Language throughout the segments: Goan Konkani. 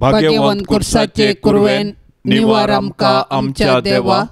भाग्यवंत कुर्साचे कुरवेन निवार आमकां आमच्या देवा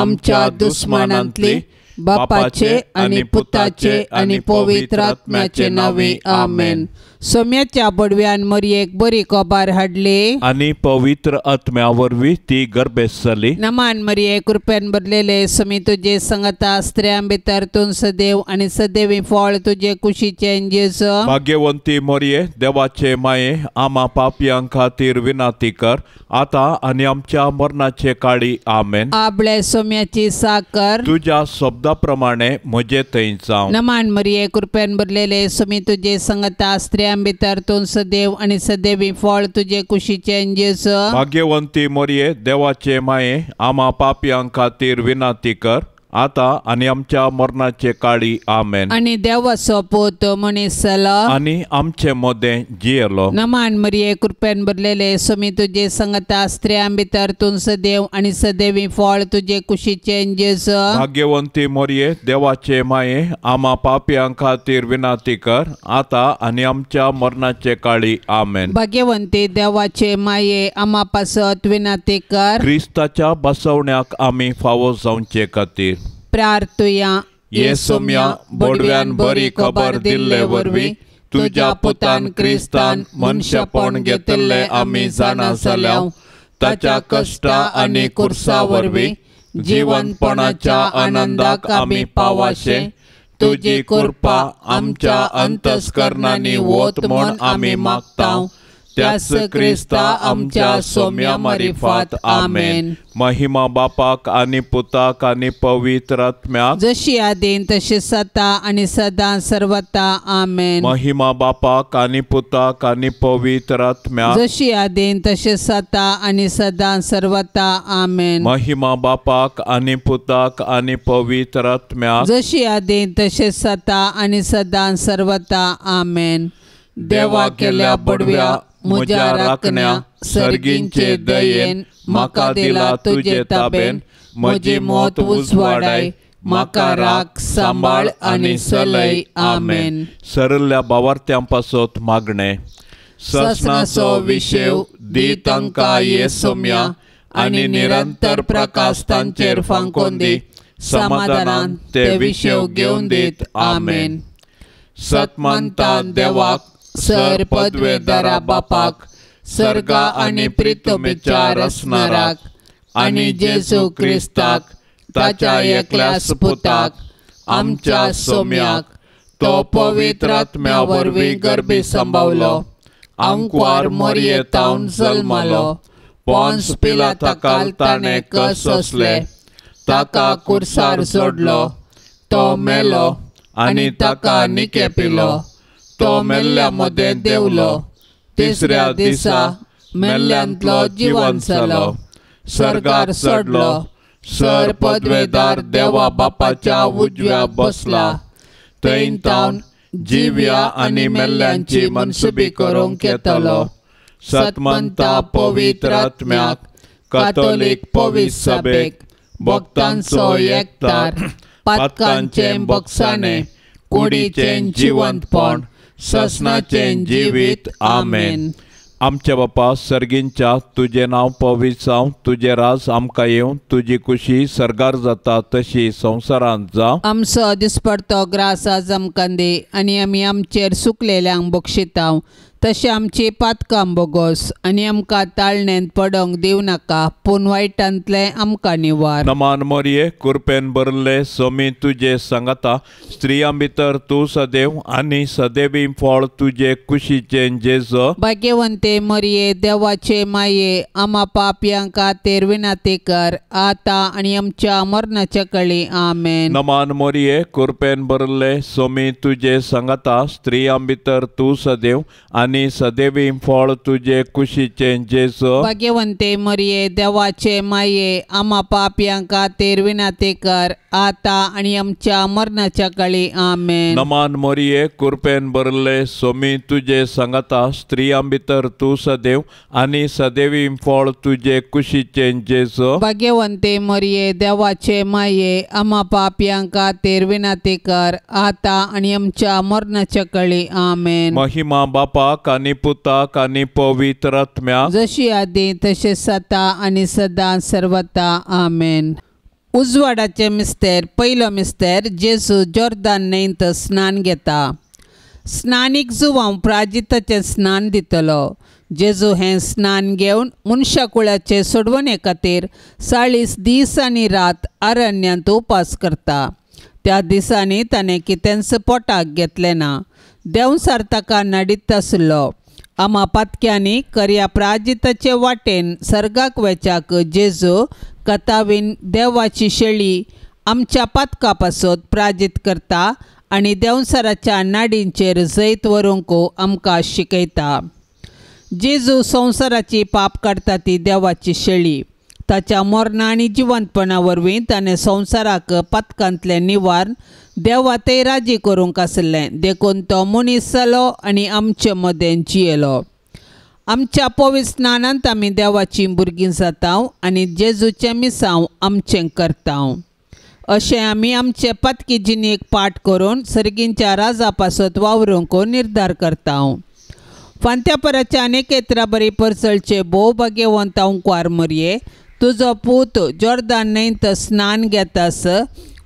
आमच्या दुस्मानांतली बापाचे आनी पुताचे आनी पवित्र आत्म्याचे नांवे आमेन. सोम्याच्या बडव्यान मरयेक बरी खबर हाडली आनी पवित्र आत्म्या वरवीं ती गर्भेस्त जाली. नमान मरये कृपेन भरलेले समी तुजे संगता स्त्रियां भितर तूं सदैव आनी सदैवी फळ तुजे कुशीचें जेजू. भाग्यवंती मरये देवाचे माये आमा पापयां खातीर विनंती कर आतां आनी आमच्या मरणाचे काळी आमेन. आबळे सोम्याची साकर तुज्या शब्दा प्रमाणे म्हजे थंय जावं. नमान मरये कृपेन भरलेले समी तुजे संगता स्त्रियां भितर तूं सदैव आनी सदैवी फळ तुजे कुशीचें जेजू. भाग्यवंती मरये देवाचे माये आमा पापयां खातीर विनंती कर आतां आनी आमच्या मरणाचे काळी आमेन. आनी देवाचो पूत मनीस जालो आनी आमचे मदें जियेलो. नमान मरये कृपेन भरलेले समी तुजे संगता स्त्रियां भितर तूं सदैव आनी सदैवी फळ तुजे कुशीचें जेजू. भाग्यवंती मरये देवाचे माये आमा पापयां खातीर विनंती कर आतां आनी आमच्या मरणाचे काळी आमेन. भाग्यवंती देवाचे माये आमा पासत विनंती कर. क्रिस्ताच्या बसवण्याक आमी फावो जावचे खातीर प्रार्थुया. ये सोम्या बोडव्यान बरी खबर दिल्ले वरवीं तुज्या पुतान क्रिस्तान मनशापण घेतिल्ले आमी जाणा जाल्या ताच्या कश्टा आनी कुर्सा वरवीं जिवनपणाच्या आनंदाक आमी पावाशे तुजी कृपा आमच्या अंतस्करणांनी वत म्हूण आमी मागता त्याच क्रिस्ता आमच्या सोम्या मारिफात आमेन. महिमा बापाक आनी पुताक आनी पवित्र आत्म्याक जशी आदीन तशी सता आनी सदां सर्वता आमेन. महिमा बापाक आनी पुताक आनी पवित्र आत्म्याक जशी आदीन तशी सता आनी सदां सर्वता आमेन. महिमा बापाक आनी पुताक आनी पवित्र आत्म्याक जशी आदीन तशी सता आनी सदां सर्वता आमेन. देवा केल्या बडव्या म्हज्या राखण्या सर्गींचे दयेन म्हाका दिला तुजे ताबेन म्हजी मौत उजवाडाय म्हाका राख सांबाळ आनी सलय आमेन. सरल्या बावार्थ्यां पासत मागणें. ससनाचो विशेव दी तांकां ये सोम्या आनी निरंतर प्रकाश तांचेर फांकोन दी समाधानान ते विशेव घेवन दीत आमेन. सतमंता देवाक सर पदवेदारा बापाक सर्गा आनी प्रितमेच्या रसनाराक आनी जेजू क्रिस्ताक ताच्या एकल्याच पुताक आमच्या सोम्याक तो पवित्र आत्म्या वरवीं गर्भी सांबावलो आंकवार मरयेतावन जल्मलो पोन्स पिलाताकाल ताणें कस सोंसले ताका कुर्सार सोडलो तो मेलो आनी ताका निके पिलो तो मेल्ल्या मदें देंवलो तिसऱ्या दिसा मेल्ल्यांतलो जिवन जालो सर्गार चडलो सर पदवेदार देवा बापाच्या उजव्या बसला थंय तावन जिव्या आनी मेल्ल्यांची मनसुबी करूंक येतलो. सतमंता पवित्र आत्म्याक कातोलीक पवित्र सभेक भक्तांचो एकतार पातकांचें बक्षाणें कुडीचें जिवंतपण ससनाचें जिवीत आमेन. आमच्या बापा सर्गींच्या तुजें नांव पवित्र जावं तुजें राज आमकां येवं तुजी कुशी सर्गार जाता तशी संवसारांत जावं. आमचो दिसपडतो ग्रास आज आमकां दी आनी आमी आमचेर सुकलेल्यांक बक्षितांव तशें आमची पातकां बोगोस आनी आमकां ताळणेंत पडोंक दिवं नाका पूण वायटांतलें आमकां निवार. नमान मरये कृपेन भरले सोमी तुजे सांगाता स्त्रियां भितर तूं सदैव आनी सदैवी फळ तुजे कुशीचें जेजू. भाग्यवंते मरये देवाचे माये आमा पापयां खातीर विनंती कर आतां आनी आमच्या मरणाच्या कळी आमेन. नमान मरये कृपेन भरले सोमी तुजे सांगाता स्त्रियां भितर तूं सदैव आनी सदैवी फळ तुजे कुशीचें जेजू. भाग्यवंते मरये देवाचे माये आमा पापयां खातीर विनंती कर आतां आनी आमच्या मरणाच्या कळी आमेन. नमान मरये कृपेन भरले सोमी तुजे सांगाता स्त्रियां भितर तूं सदैव आनी सदैवी फळ तुजे कुशीचें जेजू. भाग्यवंते मरये देवाचे माये आमा पापयां खातीर विनंती कर आतां आनी आमच्या मरणाच्या कळी आमेन. महिमा बापाक बापाक आनी पुताक आनी पवित्र आत्म्याक, जशी आदी तशें सता आनी सदां सर्वता. आमेन. उजवाडाचे मिस्तेर. पयलो मिस्तेर. जेजू जोर्दान न्हंयत स्नान घेता. स्नानीक जुवांव प्राजिताचें स्नान दितलो. जेजू हें स्नान घेवन मनशा कुळाचे सोडवणे खातीर 40 दीस आनी रात अरण्यांत उपास करता. त्या दिसांनी ताणें कितेंच पोटाक घेतलें ना. देंवसार ताका नडीत आसलो. आमा पातक्यांनी करया प्राजिताचे वाटेन सर्गाक वेच्याक जेजू कथावीन देवाची शेळी आमच्या पातका पासत प्राजीत करता आनी देंवसाराच्या नाडींचेर जैत व्हरूंक आमकां शिकयता. जेजू संवसाराची पाप काडटा ती देवाची शेळी. ताच्या मरणा आनी जिवंतपणा वरवीं ताणें संवसाराक पातकांतलें निवारण देवा तें राजी करूंक आसलें. देखून तो मनीस जालो आनी आमचे मदें जियेलो. आमच्या पवित्र स्नानांत आमी देवाचीं भुरगीं जाता आनी जेजूचें मिसांव आमचें करता. अशें आमी आमचे पातकी जिणेक पाठ करून सर्गींच्या राजा पासत वावरूंक निर्धार करता. फांत्यापराच्या अनेकेत्रा बरी परसळचे भोव भाग्यवंत अंकुआर मरये, तुजो पूत जोर्दान न्हंयत स्नान घेतास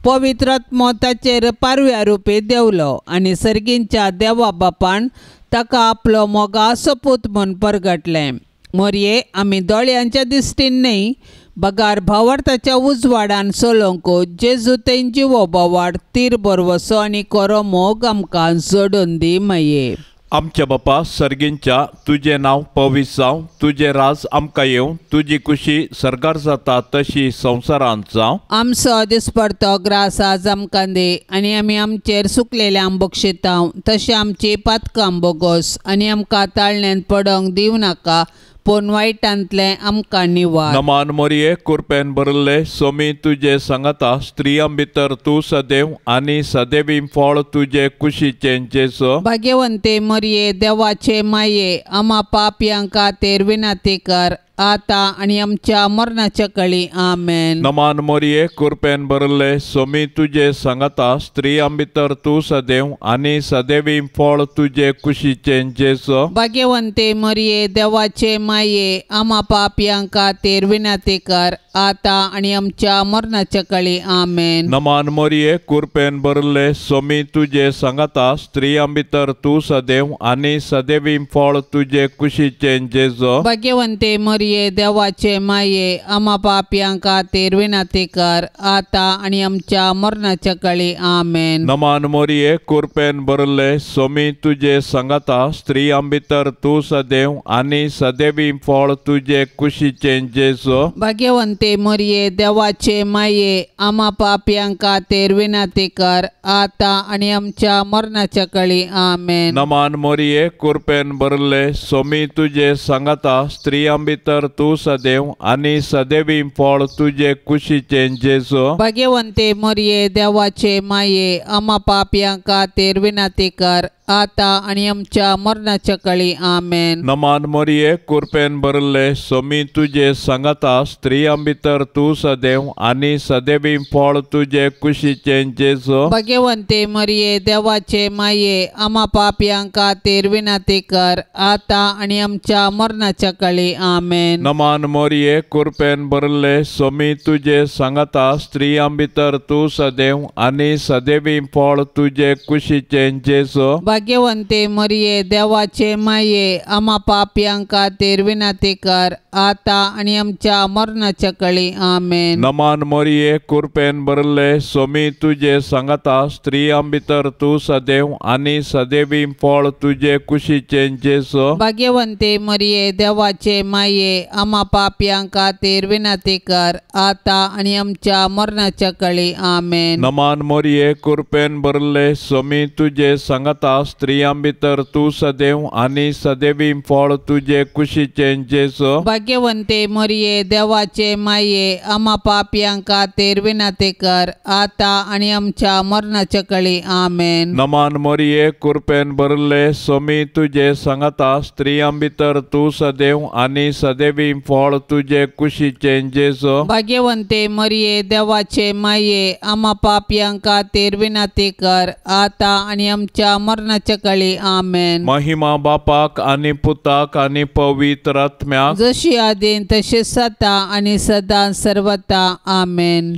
पवित्र आत्मो ताचेर पारव्या रुपी देंवलो आनी सर्गींच्या देवा बापान ताका आपलो मोगाचो पूत म्हूण परगटलें. मोरये आमी दोळ्यांच्या दिश्टीन न्हय बगार भावार्थाच्या उजवाडान चलोवंक जेजू तेंची जिवो बोवाड तीर बरवसो आनी कोरो मोग आमकां जोडून दी माये. आमच्या बापा सर्गींच्या, तुजें नांव पवित्र जावं, तुजें राज आमकां येवं, तुजी कुशी सर्गार जाता तशी संवसारांत जावं. आमचो दिसपडतो ग्रास आज आमकां दी आनी आमी आमचेर सुकलेल्या बक्षितां तशें आमची पातकां बोगोस आनी आमकां ताळण्यांत पडोंक दिवं नाका पूण वायटांतलें आमकां निवार. नमान मोरये, कुरपेन भरिल्ले, सोमी तुजे सांगाता, स्त्रियां भितर तूं सदैव आनी सदैवी फळ तुजे कुशीचें जेजू. भाग्यवंते मरये, देवाचे माये, आमा पापयां खातीर विनंती कर आता आनी आमच्या मरणाच्या कळी. आमेन. नमान मोरये, कुरपेन भरिल्ले, सोमी तुजे सांगाता, स्त्रियां भितर तूं सदैव आनी सदैवी फळ तुजे कुशीचें जेजू. भाग्यवंते मरये, देवाचे माये, आमा पापयां खातीर विनंती कर आता आनी आमच्या मरणाच्या कळी. आमेन. नमान मोरये, कुरपेन भरिल्ले, सोमी तुजे सांगाता, स्त्रियां भितर तूं सदैव आनी सदैवी फळ तुजे कुशीचें जेजू. भाग्यवंते मरये, देवाचे माये, आमा पापयां खातीर विनंती कर आता आनी आमच्या मरणाच्या कळी. आमेन. नमान मोरये, कुरपेन भरिल्ले, सोमी तुजे सांगाता, स्त्रियां भितर तूं सदैव आनी सदैवी फळ तुजे कुशीचें जेजू. भाग्यवंते मरये, देवाचे माये, आमा पापयां खातीर विनंती कर आता आनी आमच्या मरणाच्या कळी. आमेन. नमान मोरये, कुरपेन भरिल्ले, सोमी तुजे सांगाता, स्त्रियां भितर तूं सदैव आनी सदैवी फळ तुजे कुशीचें जेजू. भाग्यवंते मरये, देवाचे माये, आमा पापयां खातीर विनंती कर आता आनी आमच्या मरणाच्या कळी. आमेन. नमान मोरये, कुरपेन भरिल्ले, सोमी तुजे सांगाता, स्त्रियां भितर तूं सदैव आनी सदैवी फळ तुजे कुशीचें जेजू. भाग्यवंते मरये, देवाचे माये, आमा पापयां खातीर विनंती कर आता आनी आमच्या मरणाच्या कळी. आमेन. नमान मोरये, कुरपेन भरिल्ले, सोमी तुजे सांगाता, स्त्रियां भितर तूं सदैव आनी सदैवी फळ तुजे कुशीचें जेजू. भाग्यवंते मरये, देवाचे माये, आमा पापयां खातीर विनंती कर आता आनी आमच्या मरणाच्या कळी. आमेन. नमान मोरये, कुरपेन भरिल्ले, सोमी तुजे सांगाता, स्त्रियां भितर तूं सदैव आनी सदैवी फळ तुजे कुशीचें जेजू. भाग्यवंते मरये, देवाचे माये, आमा पापयां खातीर विनंती कर आता आनी आमच्या मरणाच्या कळी. आमेन. नमान मोरये, कुरपेन भरिल्ले, सोमी तुजे सांगाता, स्त्रियां भितर तूं सदैव आनी सदैवी फळ तुजे कुशीचें जेजू. भाग्यवंते मरये, देवाचे माये, आमा पापयां खातीर विनंती कर आता आनी आमच्या मरणाच्या कळी. आमेन. नमान मोरये, कुरपेन भरिल्ले, सोमी तुजे सांगाता, स्त्रियां भितर तूं सदैव आनी सदैवी फळ तुजे कुशीचें जेजू. भाग्यवंते मरये, देवाचे माये, आमा पापयां खातीर विनंती कर आता आनी आमच्या मरणाच्या मरणाच्या काळी. आमेन. महिमा बापाक आनी पुताक आनी पवित्र आत्म्याक, जशी आदीन तशें आतां आनी सदां सर्वता. आमेन.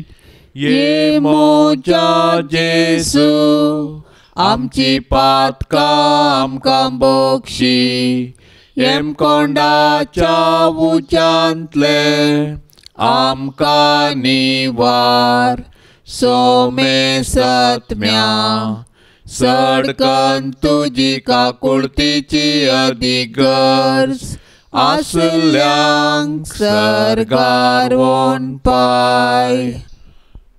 ये मोजा जेसू आमची पातकां आमकां बक्षी, हेमकोंडाच्या उज्यांतले आमकां निवार. सोमे सत्म्या सडकन तुजी काकुळतीची अदीक गरज आसल्यांक सर्गार वोन पाय.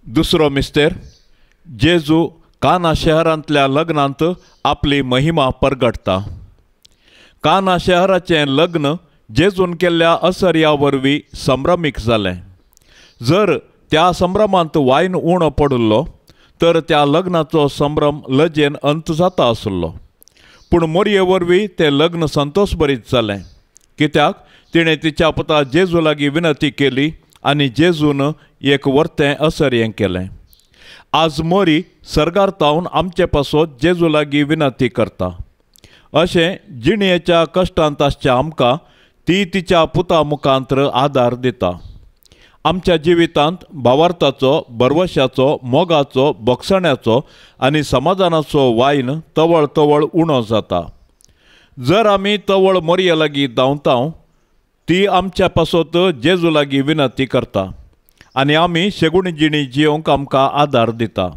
दुसरो मिस्तेर, जेजू काना शहरांतल्या लग्नांत आपली महिमा परगटता. काना शहराचें लग्न जेजून केल्ल्या असर्या वरवीं संभ्रमीक जालें. जर त्या संभ्रमांत वायन उणो पडिल्लो तर त्या लग्नाचो संभ्रम लजेन अंत जाता आसलो. पूण मोरये वरवीं तें लग्न संतोशभरीत जालें, कित्याक तिणें तिच्या पुता जेजू लागीं विनंती केली आनी जेजून एक वर्तें असर्यें केलें. आज मोरी सर्गार तावन आमचे पासत जेजू लागीं विनंती करता. अशें जिणेच्या कश्टांत आसच्या आमकां ती तिच्या पुता मुखांत्र आदार दिता. आमच्या जिवितांत भावार्थाचो, भरवशाचो, मोगाचो, बक्षण्याचो आनी समाधानाचो वायन तवळ तवळ उणो जाता. जर आमी तवळ मोरये लागीं धांवता, ती आमच्या पासत जेजू लागीं विनंती करता आनी आमी शेगुणी जिणी जियोंक आमकां आदार दिता.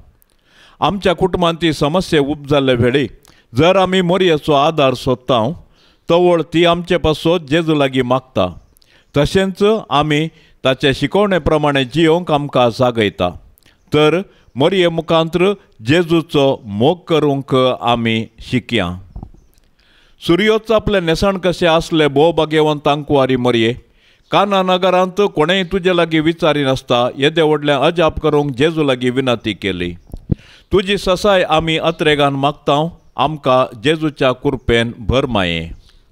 आमच्या कुटुंबांत ती समस्या उपजाल्ले वेळी जर आमी मोरयेचो आदार सोदता, तवळ ती आमचे पासत जेजू लागीं मागता. तशेंच आमी ताचे शिकवणे प्रमाणे जियोंक आमकां जागयता. तर मोरये मुखांत्र जेजूचो मोग करूंक आमी शिकया. सुर्योच आपलें न्हेसण कशें आसलें भोव भाग्यवंतांक कुवारी मोरये, काना नगरांत कोणेय तुजे लागीं विचारिनासता येदे व्हडलें अजाप करूंक जेजू लागीं विनंती केली. तुजी ससाय आमी अत्रेगान मागता, आमकां जेजूच्या कृपेन भर माये.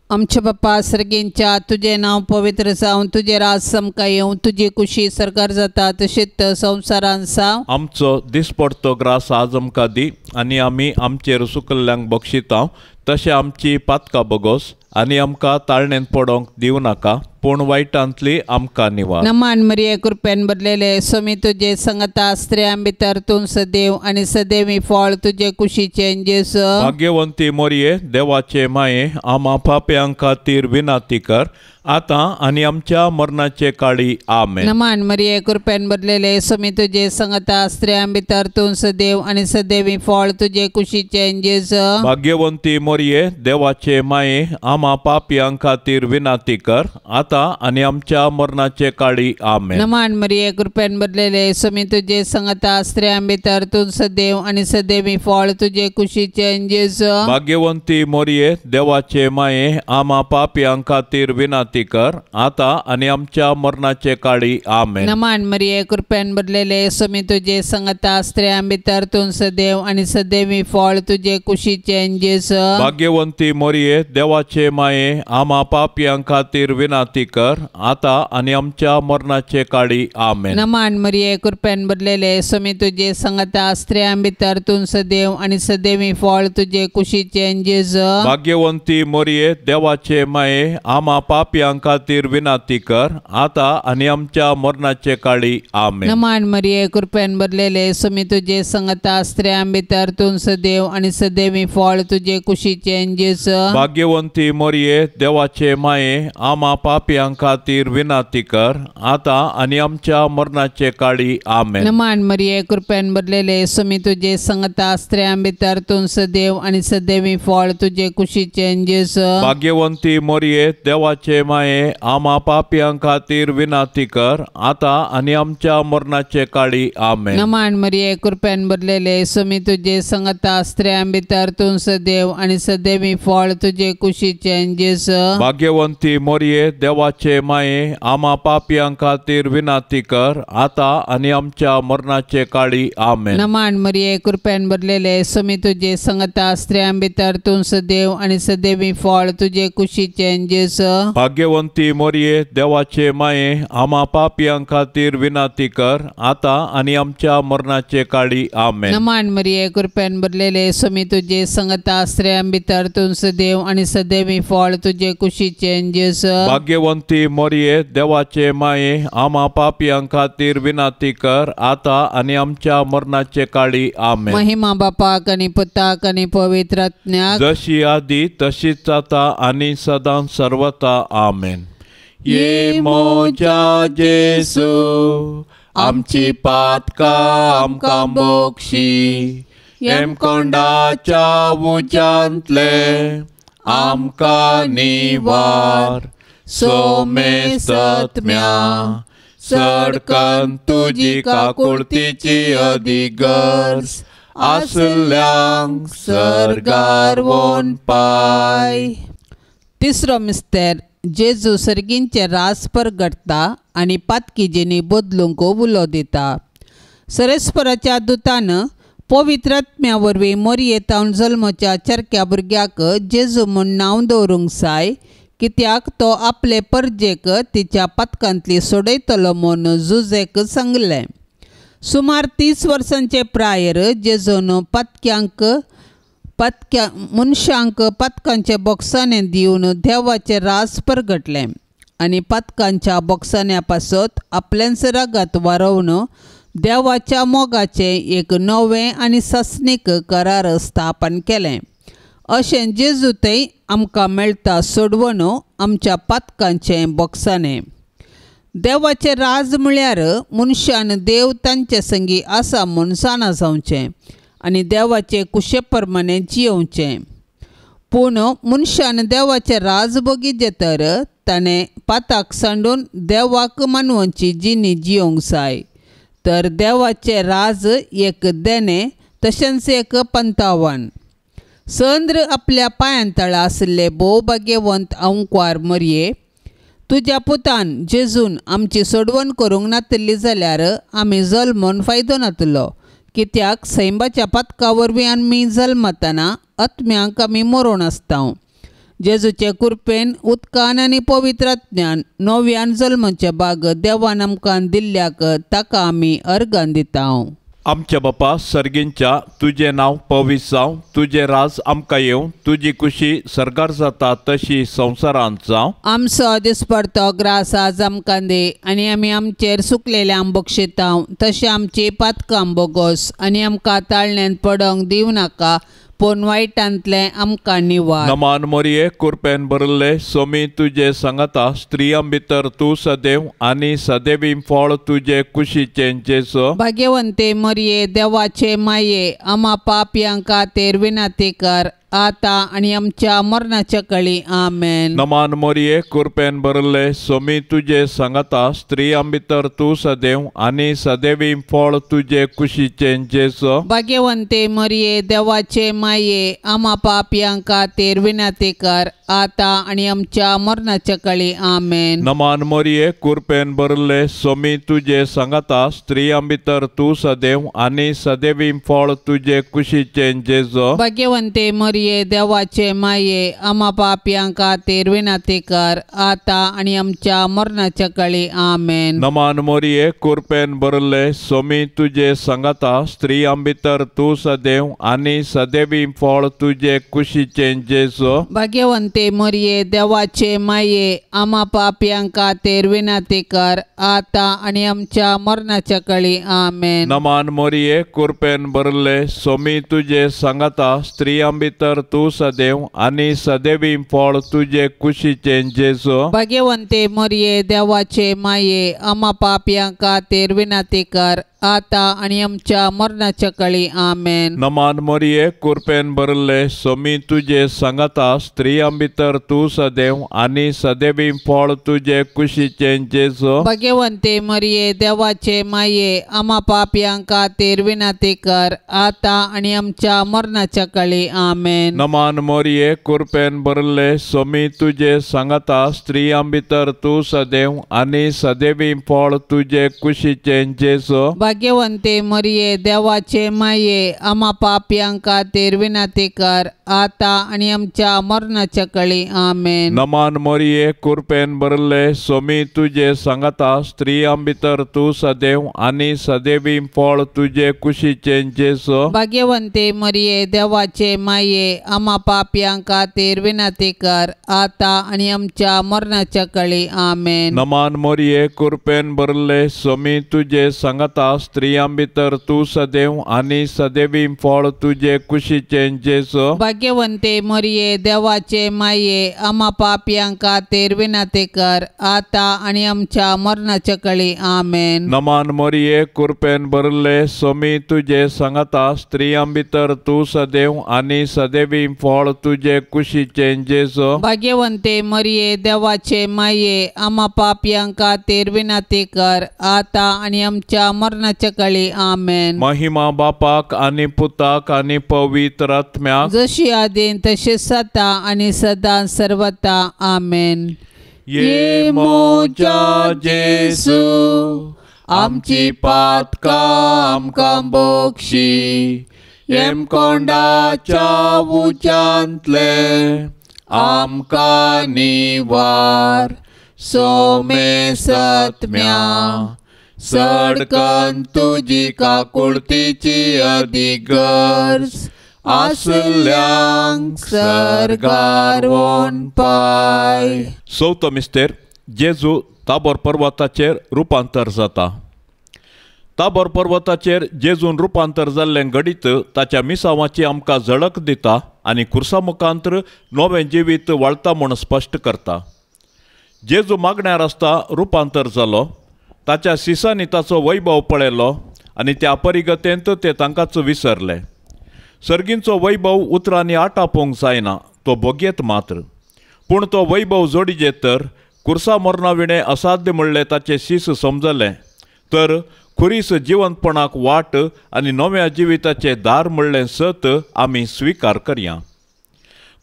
आमच्या बाप्पा सर्गींच्या, तुजें नांव पवित्र जावं, तुजें राज समकां येवं, तुजी कुशी सरकार जाता तशेंच संवसारान जावं. आमचो दिसपडतो ग्रास आज आमकां दी आनी आमी आमचेर सुकल्ल्यांक बक्षिता तशें आमची पातकां बगोस आनी आमकां ताळणेंत पडोंक दिवं नाका, पूण वायटांतली आमकां निवार. नमान मरिये कृपेन भरलेले, स्वामी तुजे संगता, स्त्रियां भितर तूं सदैव आनी सदैवी फळ तुजे कुशीचें जेजू. भाग्यवंती मोरये, देवाचे माये, आमा पापयां खातीर विनंती कर आतां आनी आमच्या मरणाचे काळी. आमेन. नमान मरिये कृपेन भरलेले, स्वामी तुजे संगता, स्त्रियां भितर तूं सदैव आनी सदैवी फळ तुजे कुशीचें जेजू. भाग्यवंती मोरये, देवाचे माये, आमा पापयां खातीर विनंती कर आतां आनी आमच्या मरणाचे काळी. आमेन. नमान मरिये कृपेन भरलेले, स्वामी तुजे संगता, स्त्रियां भितर तूं सदैव आनी सदैवी फळ तुजे कुशीचें जेजू. भाग्यवंती मोरये, देवाचे माये, आमा पापयां खातीर विनंती कर आतां आनी आमच्या मरणाचे काळी. आमेन. नमान मरिये कृपेन भरलेले, स्वामी तुजे संगता, स्त्रियां भितर तूं सदैव आनी सदैवी फळ तुजे कुशीचें जेजू. भाग्यवंती मोरये, देवाचे माये, आमा पापयां खातीर विनंती कर आतां आनी आमच्या मरणाचे काळी. आमेन. नमान मरिये कृपेन भरलेले, स्वामी तुजे संगता, स्त्रियां भितर तूं सदैव आनी सदैवी फळ तुजे कुशीचें जेजू. भाग्यवंती मोरये, देवाचे माये, आमा पापयां खातीर विनंती कर आतां आनी आमच्या मरणाचे काळी. आमेन. नमान मरिये कृपेन भरलेले, स्वामी तुजे संगता, स्त्रियां भितर तूं सदैव आनी सदैवी फळ तुजे कुशीचें जेजू. भाग्यवंती मोरये, देवाचे माये, आमा पापयां खातीर विनंती कर आतां आनी आमच्या मरणाचे काळी. आमेन. नमान मरिये कृपेन भरलेले, स्वामी तुजे संगता, स्त्रियां भितर तूं सदैव आनी सदैवी फळ तुजे कुशीचें जेजू. भाग्यवंती मोरये, देवाचे माये, आमा पापयां खातीर विनंती कर आतां आनी आमच्या मरणाचे काळी. आमेन. नमान मरिये कृपेन भरलेले, स्वामी तुजे संगता, स्त्रियां भितर तूं सदैव आनी सदैवी फळ तुजे कुशीचें जेजू. भाग्यवंती मोरये, देवाचे देवाचे माये, आमा पापयां खातीर विनंती कर, आतां आनी आमच्या मरणाचे काळी. आमेन. नमान मरिये, कृपेन भरलेले, स्वामी तुजे संगता, स्त्रियां भितर तूं सदैव आनी सदैवी फळ तुजे कुशीचें जेजू. भाग्यवंती मोरये, देवाचे माये, आमा पापयां खातीर विनंती कर, आतां आनी आमच्या मरणाचे काळी. आमेन. नमान मरिये, कृपेन भरलेले, स्वामी तुजे संगता, स्त्रियां भितर तूं सदैव आनी सदैवी फळ तुजे कुशीचें जेजू. भाग्यवंती मोरये, देवाचे माये, आमा पापयां खातीर विनंती कर, आतां आनी आमच्या मरणाचे काळी. आमेन. महिमा बापाक आनी पुताक आनी पवित्र आत्म्याक, जशी आदी तशीच आतां आनी सदां सर्वता. आमेन. ये मोजा जेसू, आमची पातकां आमकां बोक्षी, हेमकोंडाच्या उज्यांतले आमकां निवार, सोमेसत्म्या सडकन तुजी काकुळतीची अधिगर्ज आसल्यांक सर्गार वोन पाय. तिसरो मिस्तेर, जेजू सर्गींचे रास परगटता आनी पातकी जिणी बदलूंक उलो दिता. सरेस्पराच्या दुतान पवित्र आत्म्या वरवीं मोरयेतावन जल्मच्या चरक्या भुरग्याक जेजू म्हूण नांव दवरूंक जाय, कित्याक तो आपले परजेक तिच्या पातकांतली सोडयतलो म्हूण जुजेक सांगलें. सुमार 30 वर्सांचे प्रायर जेजून पातक्यांक पातक्या मनशांक पातकांचे बोक्साणे दिवन देवाचें रास परगटलें आनी पातकांच्या बोक्साण्या पासत आपलेंच रागात वारोवन देवाच्या मोगाचें एक नवें आनी सासणीक करार स्थापन केलें. अशें जेजू थंय आमकां मेळटा सोडवण आमच्या पातकांचें बोक्साणें. देवाचें राज म्हळ्यार मनशान देव तांचे संगी आसा म्हूण जाणा जावचें आनी देवाचे कुशे प्रमाणे जियोवचें. पूण मनशान देवाचें राज बगीचें तर ताणें पाताक सांडून देवाक मानवची जिणी जियोंक जाय. तर देवाचें राज एक देणें तशेंच एक पंतावन. संद्र आपल्या पांयां तळा आशिल्ले भोव भाग्यवंत अंकवार मरये, तुज्या पुतान जेजून आमची सोडवण करूंक नातिल्ली जाल्यार आमी जल्मून फायदो नातलो, कित्याक सैंबाच्या पातका वरवीं आमी जल्मतना आत्म्यांक आमी मरोण आसता. जेजूचे कृपेन उदकान आनी पवित्र आत्म्यान नव्यान जल्मचे भाग देवान आमकां दिल्ल्याक ताका आमी अर्गां दिता. आमच्या बापा सर्गींच्या, तुजें नांव पवित्र जावं, तुजें राज आमकां येवं, तुजी कुशी सर्गार जाता तशी संवसारांत जावं. आमचो दिसपडतो ग्रास आज आमकां दी आनी आमी आमचेर सुकलेल्या बक्षिता तशें आमची पातकां बोगोस आनी आमकां ताळण्यांत पडोंक दिवं नाका, पूण वायटांतलें आमकां निवार. नमान मोरये, कृपेन भरिल्ले, सोमी तुजे सांगाता, स्त्रियां भितर तूं सदैव आनी सदैवी फळ तुजे कुशीचें जेजू. भाग्यवंते मरये, देवाचे माये, आमा पापयां खातीर विनंती कर, आतां आनी आमच्या मरणाच्या कळी. आमेन. नमान मोरये, कृपेन भरिल्ले, सोमी तुजे सांगाता, स्त्रियां भितर तूं सदैव आनी सदैवी फळ तुजे कुशीचें जेजू. भाग्यवंते मरये, देवाचे माये, आमा पापयां खातीर विनंती कर, आतां आनी आमच्या मरणाच्या कळी. आमेन. नमान मोरये, कृपेन भरिल्ले, सोमी तुजे सांगाता, स्त्रियां भितर तूं सदैव आनी सदैवी फळ तुजे कुशीचें जेजू. भाग्यवंते मरये, देवाचे माये, आमा पापयां खातीर विनंती कर, आतां आनी आमच्या मरणाच्या कळी. आमेन. नमान मोरये, कृपेन भरिल्ले, सोमी तुजे सांगाता, स्त्रियां भितर तूं सदैव आनी सदैवी फळ तुजे कुशीचें जेजू. भाग्यवंते मरये, देवाचे माये, आमा पापयां खातीर विनंती कर, आतां आनी आमच्या मरणाच्या कळी. आमेन. नमान मोरये, कृपेन भरिल्ले, सोमी तुजे सांगाता, स्त्रियां भितर तूं सदैव आनी सदैवी फळ तुजे कुशीचें जेजू. भाग्यवंते मरये, देवाचे माये, आमा पापयां खातीर विनंती कर, आता आनी आमच्या मरणाच्या काळी आमेन. नमान मरिये कुरपेन भरले सोमी तुजे सांगाता स्त्रियां भितर तूं सदैव आनी सदैवी फळ तुजे कुशीचें जेजू. भाग्यवंते मरिये देवाचे माये आमा पापयां खातीर विनंती कर आता आनी आमच्या मरणाच्या काळी आमेन. नमान मरिये कुरपेन भरले सोमी तुजे सांगाता स्त्रियां भितर तूं सदैव आनी सदैवी फळ तुजे कुशीचें जेजू. भाग्यवंते मरिये देवाचे माये आमा पापयां खातीर विनंती कर आता आनी आमच्या मरणाच्या काळी आमेन. नमान मरिये कुरपेन भरले सोमी तुजे सांगाता स्त्रियां भितर तूं सदैव आनी सदैवी फळ तुजे कुशीचें जेजू. भाग्यवंते मरिये देवाचे माये आमा पापयां खातीर विनंती कर आता आनी आमच्या मरणाच्या काळी आमेन. नमान मरिये कुरपेन भरले सोमी तुजे सांगाता स्त्रियां भितर तूं सदैव आनी सदैवी फळ तुजे कुशीचें जेजू. भाग्यवंते मरिये देवाचे माये आमा पापयां खातीर विनंती कर आता आनी आमच्या मरणाच्या काळी आमेन. नमान मरिये कुरपेन भरले सोमी तुजे सांगाता स्त्रियां भितर तूं सदैव आनी सदैवी फळ तुजे कुशीचें जेजू. भाग्यवंते मरिये देवाचे माये आमा पापयां खातीर विनंती कर आता आनी आमच्या मरणाच्या काळी आमेन. महिमा बापाक आनी पुताक आनी पवित्र आत्म्याक जशी आदीन तशी सदा आनी सदा सर्वता आमेन. ये मोजा जेसू आमची पातकां आमकां बक्षी हेमकोंडाच्या उच्यांतले आमकां निवार सोमे सत्म्या सडकन तुजी काकुळतीची अदीक गरज आसल्यांक सर्गार वोन पाय. चवथो मिस्तेर जेजू ताबोर पर्वताचेर रुपांतर जाता. ताबोर पर्वताचेर जेजून रुपांतर जाल्लें घडीत ताच्या मिसांवाची आमकां झळक दिता आनी खुर्सा मुखांतर नवें जिवीत वाळता म्हूण स्पश्ट करता. जेजू मागण्यार आसता रुपांतर जालो, ताच्या सिसांनी ताचो वैभव पळयलो आनी त्या परिगतेंत ते तांकांच विसरले. सर्गींचो वैभव उतरांनी आटापोवंक जायना, तो भोगयेत मात्र, पूण तो वैभव जोडीजे तर कुर्सा मरणा विणें असाध्य म्हणलें ताचें शीस समजलें तर खुरीस जिवंतपणाक वाट आनी नव्या जिविताचें दार म्हणलें सत आमी स्विकार करया.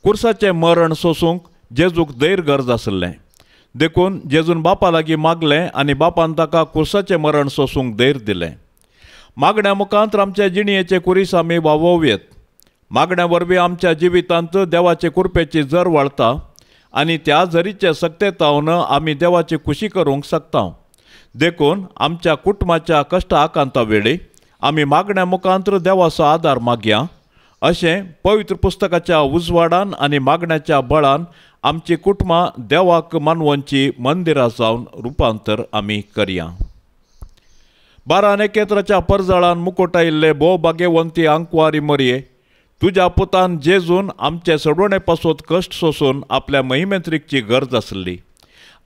कुर्साचें मरण सोसूंक जेजूक धैर्य गरज आसलें, देखून जेजून बापा लागीं मागलें आनी बापान ताका कुर्साचें मरण सोसूंक धैर्य दिलें. मागण्या मुखांत आमच्या जिणयेचे कुरीस आमी वावोवयेत. मागण्या वरवीं आमच्या जिवितांत देवाचे कुरपेची जर वाळता आनी त्या झरीचे सक्तेतावन आमी देवाची खुशी करूंक शकता. देखून आमच्या कुटुंबाच्या कश्ट आकांता वेळी आमी मागण्या मुखांत देवाचो आदार मागया. अशें पवित्र पुस्तकाच्या उजवाडान आनी मागण्याच्या बळान आमची कुटुंबां देवाक मानवंची मंदिरां जावन रुपांतर आमी करया. 12 नखेत्राच्या परजळान मुकोटायिल्ले भोव भाग्यवंती आंकवारी मरये, तुज्या पुतान जेजून आमचे सडवणे पासत कश्ट सोसून आपल्या महिमेंत्रीकची गरज आसली.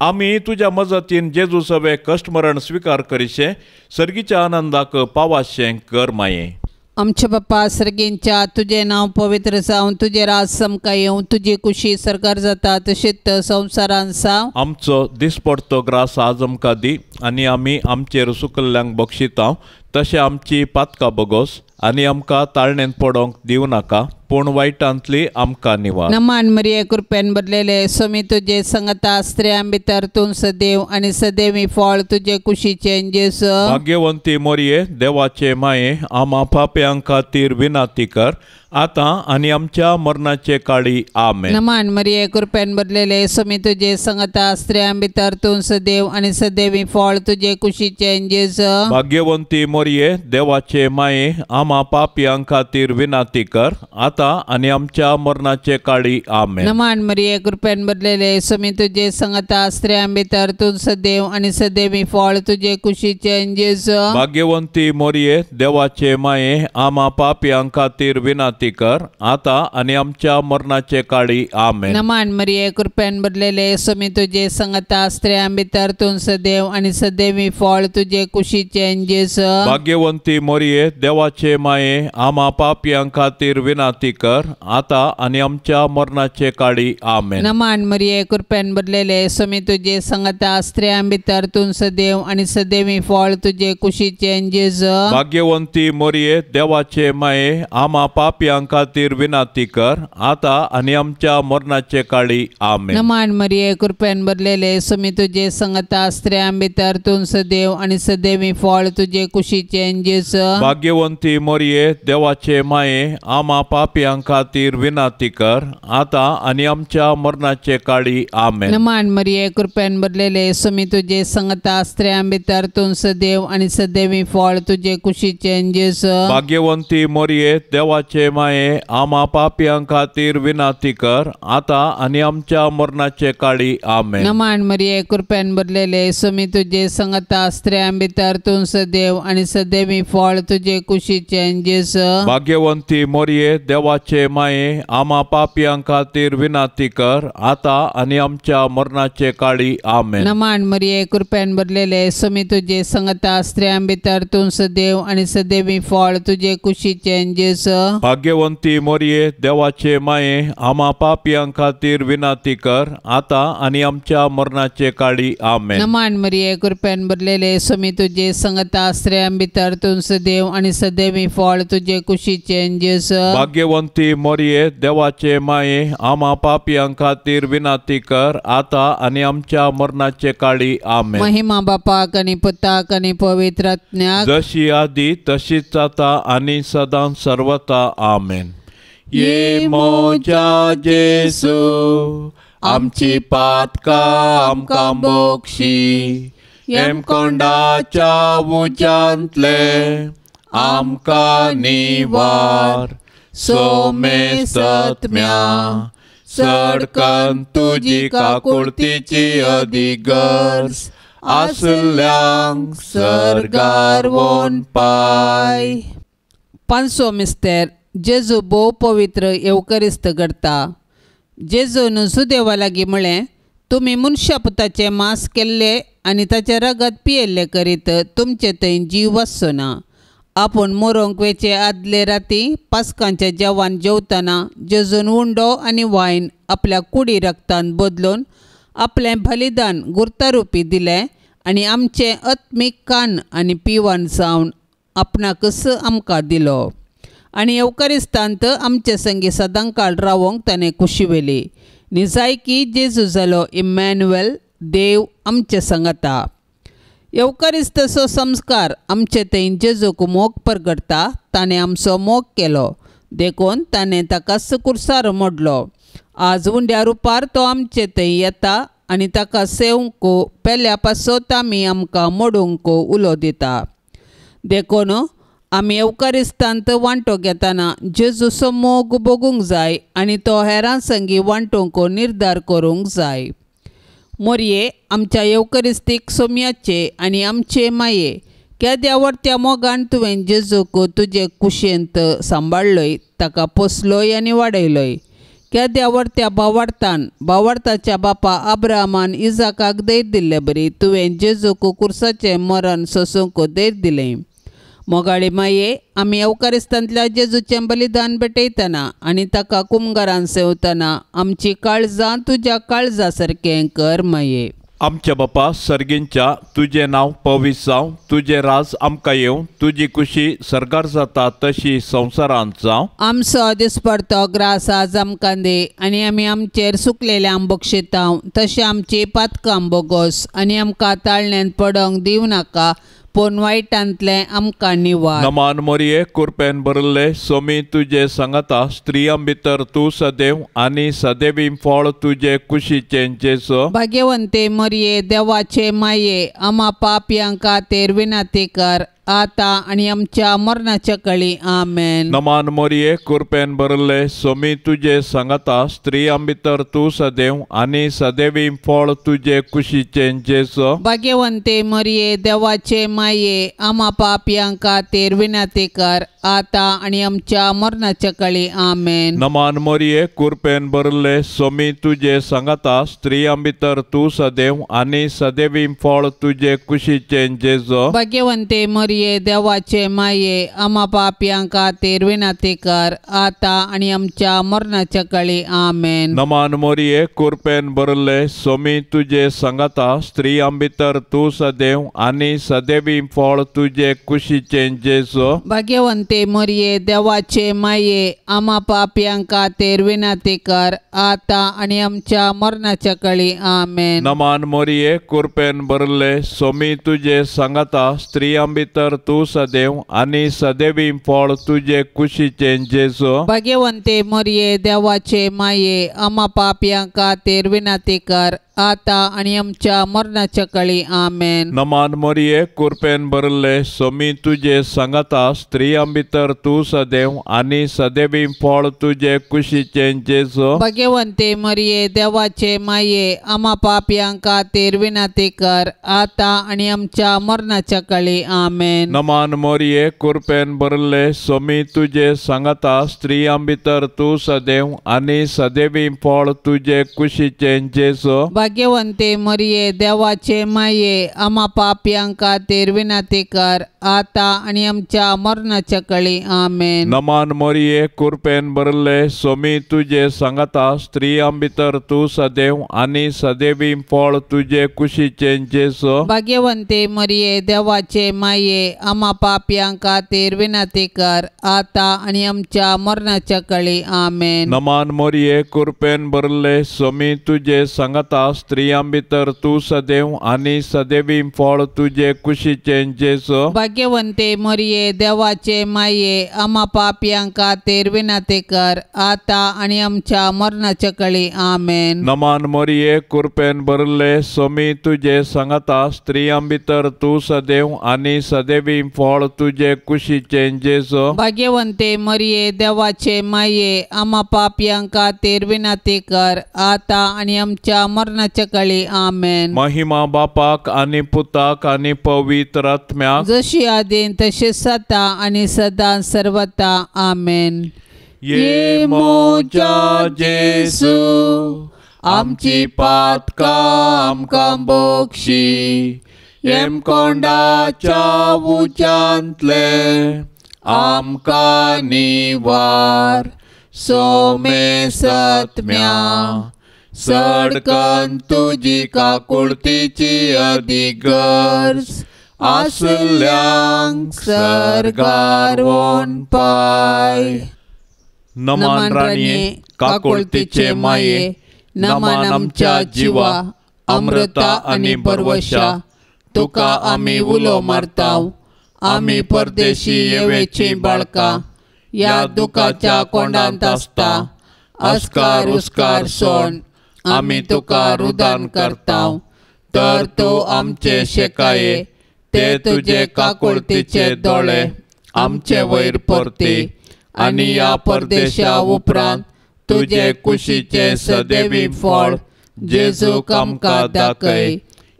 आमी तुज्या मजतीन जेजू सवे कश्ट मरण स्विकार करीशे सर्गीच्या आनंदाक पावाशें कर माये. आमच्या बाप्पा सर्गींच्या तुजें नांव पवित्र जावं, तुजें राज समकां येवं, तुजी कुशी सरकार जाता तशीच संवसारान जावं. आमचो दिसपडतो ग्रास आज आमकां दी आनी आमी आमचेर सुकल्ल्यांक बक्षिता तशें आमची पातकां बगोस आनी आमकां ताळणेंत पडोंक दिवं नाका, पूण वायटांतली आमकां निवार. नमान मरिये कृपेन भरलेले स्वामी तुजे संगता, स्त्रियां भितर तूं सदैव आनी सदैवी फळ तुजे कुशीचें जेजू. भाग्यवंती मरिये देवाचे माये आमा पाप्यां खातीर विनंती कर आतां आनी आमच्या मरणाचे काळी आमेन. नमान मरिये कृपेन भरलेले स्वामी तुजे संगता, स्त्रियां भितर तूं सदैव आनी सदैवी फळ तुजे कुशीचें जेजू. भाग्यवंती मरिये देवाचे माये आमा पाप्यां खातीर विनंती कर आतां आतां आनी आमच्या मरणाचे काळी आमेन. नमान मरिये कृपेन भरलेले स्वामी तुजे संगता, स्त्रियां भितर तूं सदैव आनी सदैवी फळ तुजे कुशीचें जेजू. भाग्यवंती मोरये देवाचे माये, आमा पापयां खातीर विनंती कर आतां आनी आमच्या मरणाचे काळी आमेन. नमान मरिये कृपेन भरलेले स्वामी तुजे संगता, स्त्रियां भितर तूं सदैव आनी सदैवी फळ तुजे कुशीचें जेजू. भाग्यवंती मोरये देवाचे माये, आमा पापयां खातीर विनंती कर आतां आनी आमच्या मरणाचे काळी आमेन. नमान मरिये कृपेन भरलेले स्वामी तुजे संगता, स्त्रियां भितर तूं सदैव आनी सदैवी फळ तुजे कुशीचें जेजू. भाग्यवंती मोरये देवाचे माये, आमा पापयां खातीर विनंती कर आतां आनी आमच्या मरणाचे काळी आमेन. नमान मरिये कृपेन भरलेले स्वामी तुजे संगता, स्त्रियां भितर तूं सदैव आनी सदैवी फळ तुजे कुशीचें जेजू. भाग्यवंती मोरये देवाचे माये, आमा पापयां खातीर विनंती कर आतां आनी आमच्या मरणाचे काळी आमेन. नमान मरिये कृपेन भरलेले स्वामी तुजे संगता, स्त्रियां भितर तूं सदैव आनी सदैवी फळ तुजे कुशीचें जेजू. भाग्यवंती मोरये देवाचे माये, आमा पापयां खातीर विनंती कर आतां आनी आमच्या मरणाचे काळी आमेन. नमान मरिये कृपेन भरलेले स्वामी तुजे संगता, स्त्रियां भितर तूं सदैव आनी सदैवी फळ तुजे कुशीचें जेजू. भाग्यवंती मोरये देवाचे माये, आमा पापयां खातीर विनंती कर आतां आनी आमच्या मरणाचे काळी आमेन. नमान मरिये कृपेन भरलेले स्वामी तुजे संगता, स्त्रियां भितर तूं सदैव आनी सदैवी फळ तुजे कुशीचें जेजू. भाग्यवंती मोरये देवाचे माये, आमा पापयां खातीर विनंती कर आतां आनी आमच्या मरणाचे काळी आमेन. नमान मरिये कृपेन भरलेले स्वामी तुजे संगता, स्त्रियां भितर तूं सदैव आनी सदैवी फळ तुजे कुशीचें जेजू. भाग्यवंती मोरये देवाचे माये, आमा पापयां खातीर विनंती कर आतां आनी आमच्या मरणाचे काळी आमेन. महिमा बापाक आनी पुताक आनी पवित्र आत्म्याक, जशी आदी तशीच आतां आनी सदां सर्वता आमेन. ये मोजा जेसू आमची पातकां आमकां बोक्षी, हेमकोंडाच्या उज्यांतले आमकां निवार, सोमेसत्म्या सडकन तुजी काकुळतीची अधिगर्ज आसल्यांक सर्गार वोन पाय. पांचवो मिस्तेर जेजू भोव पवित्र येवकरिस्त घडता. जेजून सुदेवा लागीं म्हळें, तुमी मनशा पुताचें मांस केल्लें आनी ताचें रगत पियेल्लें करीत तुमचे थंय जीव आसचो ना. आपूण मरोंक वेचे आदले राती पास्कांचें जेवण जेवतना जेजून उंडो आनी वायन आपल्या कुडी रगतान बदलून आपलें बलिदान गुर्तारुपी दिलें आनी आमचें आत्मीक कान आनी पिवन जावन आपणाकच आमकां दिलो आनी येवकारिस्तांत आमचे संगी सदांकाळ रावोंक ताणें खुशी व्हेली. निजायकी जेजू जालो इमॅन्युएल, देव आमचे संगता. येवकारिस्ताचो संस्कार आमचे थंय जेजूक मोग परगटता. ताणें आमचो मोग केलो देखून ताणें ताकाच कुर्सार मोडलो. आज उंड्या रुपार तो आमचे थंय येता आनी ताका सेवंक पेल्या पासत आमी आमकां मोडूंक उलो दिता. देखून आमी येवकारिस्तांत वांटो घेतना जेजूचो मोग भोगूंक जाय आनी तो हेरां संगी वांटूंक निर्धार करूंक जाय. मोरये आमच्या येवकरिस्तीक सोम्याचे आनी आमचे माये केद्या व्हडत्या मोगान तुवें जेजूक तुजे कुशेंत सांबाळ्ळय, ताका पोसलोय आनी वाडयलोय. केद्या व्हडत्या भावार्थान भावार्थाच्या बापा अब्राहमान इजाकाक धैर्य दिल्ले बरी तुवें जेजूक कुर्साचें मरण सोसूंक धैर्य दिलें. मोगाळी माये आमी येवकारिस्तांतल्या जेजूचें बलिदान भेटयतना आनी ताका कुमगारान सेवतना आमची काळजां तुज्या काळजा सारकें कर माये. आमच्या बापा सर्गींच्या तुजें नांव पवित्र जावं, तुजें राज आमकां येवं, तुजी खुशी सर्गार जाता तशी संवसारांत जावं. आमचो दिसपडतो ग्रास आज आमकां दी आनी आमी आमचेर सुकलेल्यांक बक्षितांव तशें आमची पातकां बोगोस आनी आमकां ताळण्यांत पडोंक दिवं नाका पूण वायटांतलें आमकां निवार. नमान मोरये कुरपेन भरिल्ले सोमी तुजे सांगाता, स्त्रियां भितर तूं सदैव आनी सदैवी फळ तुजे कुशीचें जेजू. भाग्यवंते मोरये देवाचे माये आमा पापयां खातीर विनंती कर आता आनी आमच्या मरणाच्या कळी आमेन. नमान मोरये कृपेन भरले सोमी तुजे सांगाता स्त्रियां भितर तूं सदैव आनी सदैवी फळ तुजे कुशीचें जेजू. भाग्यवंते मरिये देवाचे माये आमा पापयां खातीर विनंती कर आता आनी आमच्या मरणाच्या कळी आमेन. नमान मोरये कृपेन भरले सोमी तुजे सांगाता स्त्रियां भितर तूं सदैव आनी सदैवी फळ तुजे कुशीचें जेजू. भाग्यवंते मरिये देवाचे माये आमा पापयां खातीर विनंती कर आता आनी आमच्या मरणाच्या कळी आमेन. नमान मोरये कृपेन भरले सोमी तुजे सांगाता स्त्रियां भितर तूं सदैव आनी सदैवी फळ तुजे कुशीचें जेजू. भाग्यवंते मरिये देवाचे माये आमा पापयां खातीर विनंती कर आता आनी आमच्या मरणाच्या कळी आमेन. नमान मोरये कृपेन भरले सोमी तुजे सांगाता स्त्रियां भितर तूं सदैव आनी सदैवी फळ तुजे कुशीचें जेजू. भाग्यवंते मरिये देवाचे माये आमा पापयां खातीर विनंती कर आता आनी आमच्या मरणाच्या कळी आमेन. नमान मोरये कृपेन भरले सोमी तुजे सांगाता स्त्रियां भितर तूं सदैव आनी सदैवी फळ तुजे कुशीचें जेजू. भाग्यवंते मरिये देवाचे माये आमा पापयां खातीर विनंती कर आता आनी आमच्या मरणाच्या कळी आमेन. नमान मोरये कृपेन भरले सोमी तुजे सांगाता स्त्रियां भितर तूं सदैव आनी सदैवी फळ तुजे कुशीचें जेजू. भाग्यवंते मरिये देवाचे माये आमा पापयां खातीर विनंती कर आता आनी आमच्या मरणाच्या कळी आमेन. नमान मोरये कृपेन भरले सोमी तुजे सांगाता स्त्रियां भितर तूं सदैव आनी सदैवी फळ तुजे कुशीचें जेजू. भाग्यवंते मरिये देवाचे माये आमा पापयां खातीर विनंती कर आता आनी आमच्या मरणाच्या कळी आमेन. नमान मोरये कृपेन भरले सोमी तुजे सांगाता स्त्रियां भितर तूं सदैव आनी सदैवी फळ तुजे कुशीचें जेजू. भाग्यवंते मरिये देवाचे माये आमा पापयां खातीर विनंती कर आता आनी आमच्या मरणाच्या कळी आमेन. नमान मोरये कृपेन भरले सोमी तुजे सांगाता स्त्रियां भितर तूं सदैव आनी सदैवी फळ तुजे कुशीचें जेजू. भाग्यवंते मरिये देवाचे माये आमा पापयां खातीर विनंती कर आता आनी आमच्या मरणाच्या कळी आमेन. महिमा बापाक आनी पुताक आनी पवित्र आत्म्याक, जशी आदीन तशी सदा आनी सदा सर्वता आमेन. ये मोजा जेसू आमची पातकां आमकां बोक्षी, येमकोंडाच्या उज्यांतले आमकां निवार. सोमे सत्म्या सडकन तुजी काकुळतीची अदीक गरज आसल्यांक सर्गार वोन पाय. नमान राणये काकुळतीचे माये, नमान आमच्या जिवा अमृता आनी बरवशा, तुका आमी उलो मारताव. आमी परदेशी येवेची बाळकां ह्या दुखाच्या कोंडांत आसता. अस्कार उस्कार सोण आमी तुका रुदान करताव. तर तूं आमचे शेकाये ते तुजे काकुळतीचे दोळे आमचे वयर परती आनी ह्या परदेशा उपरांत तुजे कुशीचें सदैवी फळ जेजूक आमकां दाखय.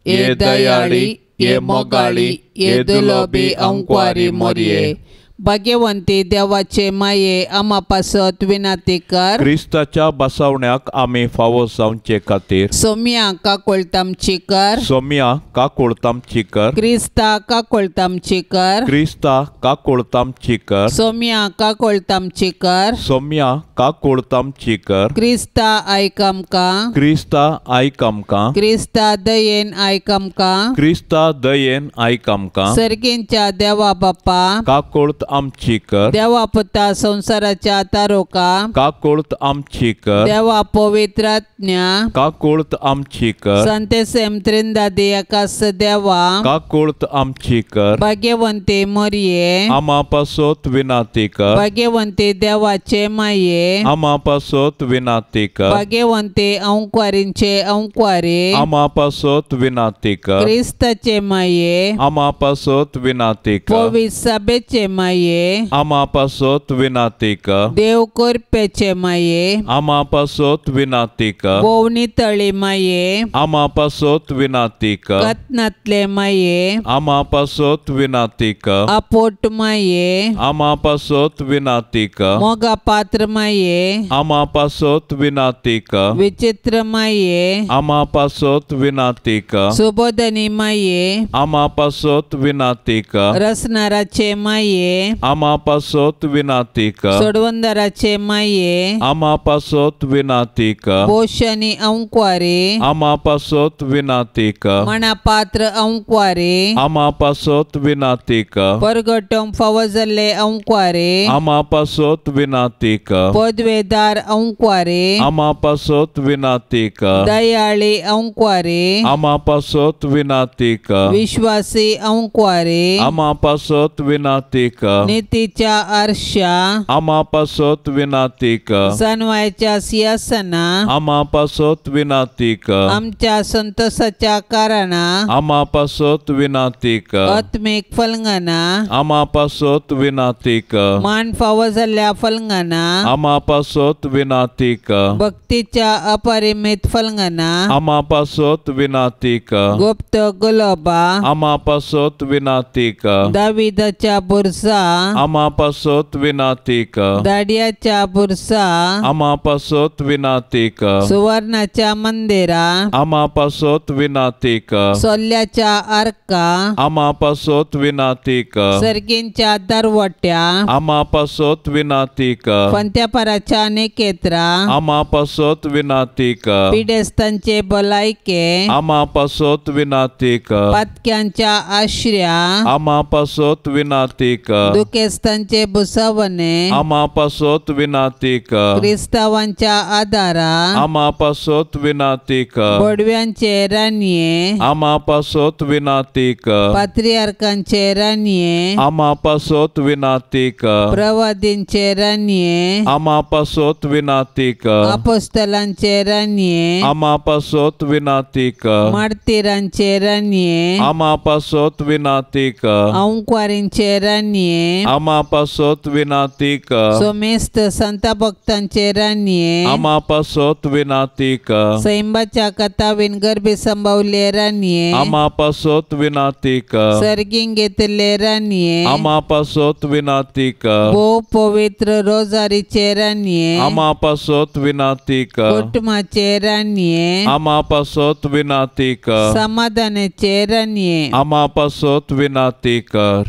ये दयाळी, ये मोगाळी, ये दुलोबी अंकवारी मोरये. भाग्यवंती देवाचे माये आमा पासत विनंती कर. क्रिस्ताच्या बसवण्याक आमी फावो जावचे खातीर सोम्या काकुळतामची कर. सोम्या काकुळतामची कर. क्रिस्ता काकुळतामची कर. क्रिस्ता काकुळतामची कर. सोम्या काकुळतामची कर. सोम्या काकुळतामची कर. क्रिस्ता आयक आमकां. क्रिस्ता आयक आमकां. क्रिस्ता दयेन आयक आमकां. क्रिस्ता दयेन आयक आमकां. सर्गींच्या देवा बापा काकुळत आमची कर। देवा पुता संसाराच्या तारोका काकुळत आमची कर। देवा पवित्र आत्म्या काकुळत आमची कर। संतेसेम त्रिंदादी एकास देवा काकुळत आमची कर। भाग्यवंती मरिये आमा पासत विनाती कर। भाग्यवंती देवाचे माये आमा पासत विनाती कर। भाग्यवंती अंकवारींचे अंकवारी आमा पासत विनाती कर। क्रिस्ताचे माये आमा पासत विनाती कर। पवित्र सभेचे माये आमा पासत विनाती कर। देव करपेचे माये आमा पासत विनाती कर। भोवनी तळी माये आमा पासत विनाती कर। कत्नातले माये आमा पासत विनाती कर। आपोट माये आमा पासत विनाती कर। मोगा पात्र माये आमा पासत विनाती कर। विचित्र माये आमा पासत विनाती कर। सुबोधनी माये आमा पासत विनाती कर। रसनाराचे माये आमा पासत विनाती कर। सोडवंदराचे माये आमा पासत विनाती कर। पोषणी अंकवारी आमा पासत विनाती कर। मना पात्र अंकवारी आमा पासत विनाती कर। परगटम फावजल्ले अंकवारी आमा पासत विनाती कर। पदवेदार अंकवारी आमा पासत विनाती कर। दयाळी अंकवारी आमा पासत विनाती कर। विश्वासी अंकवारी आमा पासत विनाती कर। नीतीच्या आरशा आमा पासत विनाती कर। सनवायच्या सिंहासना आमा पासत विनाती कर। आमच्या संतोषाच्या कारणा आमा पासत विनाती कर। आत्मिक फलंगना आमा पासत विनाती कर। मान फावो जाल्ल्या फलंगना आमा पासत विनाती कर। भक्तीच्या अपरिमित फलंगना आमा पासत विनाती कर। गुप्त गुलाबा आमा पासत विनाती कर। दाविदाच्या बुरसा आमा पासत विनाती कर। दाडियाच्या बुरसा आमा पासत विनाती कर। सुवर्णाच्या मंदिरा आमा पासत विनाती कर। सोल्याच्या आर्का आमा पासत विनाती कर। सर्गींच्या दरवट्या आमा पासत विनाती कर। पंत्यापराच्या निकेत्रा आमा पासत विनाती कर। पिडेस्तांचे भलायके आमा पासत विनाती कर। पातक्यांच्या आश्र्या आमा पासत विनाती कर। दुखेस्तांचे भुसवणे आमा पासत विनाती कर। क्रिस्तावांच्या आदारा आमा पासत विनाती कर। बडव्यांचे राणये आमा पासत विनाती कर। पात्रियार्कांचे राणये आमा पासत विनाती कर। प्रवादींचे राणये आमा पासत विनाती कर। अपोस्तलांचे राणये आमा पासत विनाती कर। मार्तीरांचे राणये आमा पासत विनाती कर। अंकवारींचे राणये आमा पासत विनाती कर। सोमेस्त संत भक्तांचे राणये आमा पासत विनाती कर। सैंबाच्या कथावीन गर्भी संभवले राणये आमा पासत विनाती कर। सर्गींग घेतले राणये आमा पासत विनाती कर। भोव पवित्र रोजारीचे राणये आमा पासत विनाती कर। कुटुंबाचे राणये आमा पासत विनाती कर। समाधानाचे राणये आमा पासत विनाती कर।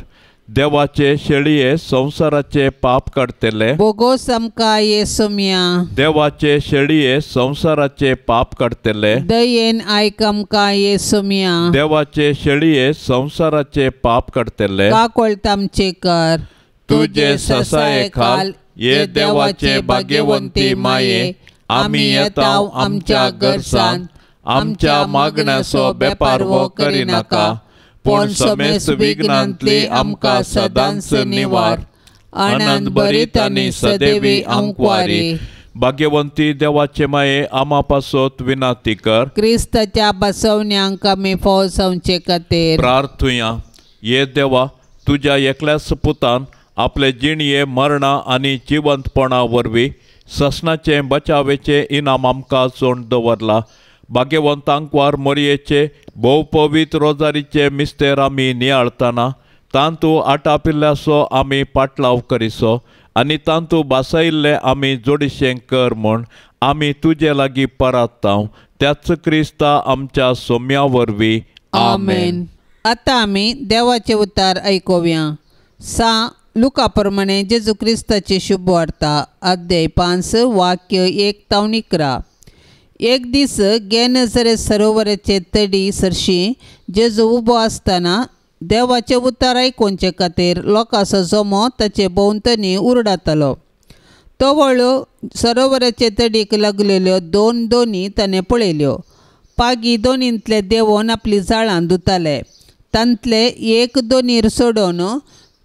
देवाचे शेळये संसाराचे पाप काडटले बोगोस आमकां येसुम्या। देवाचे शेळये संसाराचे पाप काडटले दयेन आयक आमकां येसुम्या। देवाचे शेळये संसाराचे पाप काडटले काकोळत आमचे कर। तुजे ससाये खाल ये देवाचे भाग्यवंती माये आमी येता आमच्या गरसान आमच्या मागण्याचो बेपारवो करिनाका पूण समेस्त विघ्नांतली आमकां सदांच निवार। आनंद भरीत आनी सदैवी आंकवारी भाग्यवंती देवाचे माये आमा पासत विनाती कर। क्रिस्ताच्या बसवण्यांक आमी फावो जावचे खातीर प्रार्थुया। ये देवा तुज्या एकल्याच पुतान आपले जिणये मरणा आनी जिवंतपणा वरवीं ससनाचें बचावेचें इनाम आमकां चोण दवरला। भाग्यवंत आंकवार मोरयेचे भोव पवित्र रोजारीचे मिस्तेर आमी नियाळतना तांतू आटापिल्ल्याचो आमी पाटलाव करिसो आनी तांतू बासायिल्ले आमी जोडिशें कर म्हूण आमी तुजे लागीं परात्तांव त्याच क्रिस्ता आमच्या सोम्या वरवीं आमेन। आतां आमी देवाचें उतार आयकुया। सा लुका प्रमाणे जेजू क्रिस्ताची शुभ वार्ता अध्याय 5 वाक्य 1 ते 11। एक दीस गेनेसरे सरोवराचे तडी सरशी जेजू उबो आसतना देवाचें उतर आयकुचे खातीर लोकांचो जमो ताचे भोंवतणी उरडातालो. तवळ सरोवराचे तडीक लागलेल्यो दोन दोनी ताणें पळयल्यो. पागी दोनींतले देंवोन आपली जाळां धुताले. तांतले एक दोनीर सोडून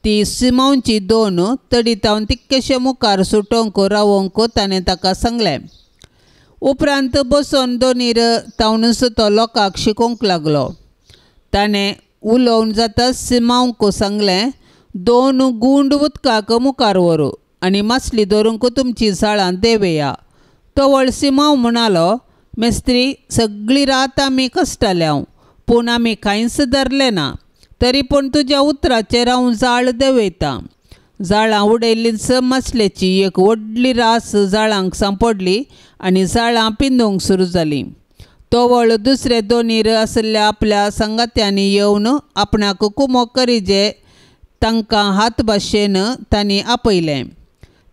ती सिमांवची दोन तडी तावन तितकेशे मुखार सुटोवंक रावोवंक ताणें ताका सांगलें. उपरांत बसून दोनीर तावनूच तो लोकांक शिकोवंक लागलो. ताणें उलोवन जाता सिमांवक सांगलें, दोन गुंड उदकाक मुखार व्हरू आनी मासली धरूंक तुमची जाळां देंवया. तवळ सिमांव म्हणालो, मेस्त्री, सगळी रात आमी कश्टल्या पूण आमी कांयच धरलें ना, तरी पूण तुज्या उतराचेर हांव जाळ देंवयतां. जाळां उडयल्लीच मासलेची एक व्हडली रास जाळांक सांपडली आनी जाळां पिंदूंक सुरू जालीं. तवळ दुसरे दोनीर आशिल्ल्या आपल्या सांगात्यांनी येवन आपणाक कुमोक करिजे तांकां हात भाशेन तांणी आपयलें.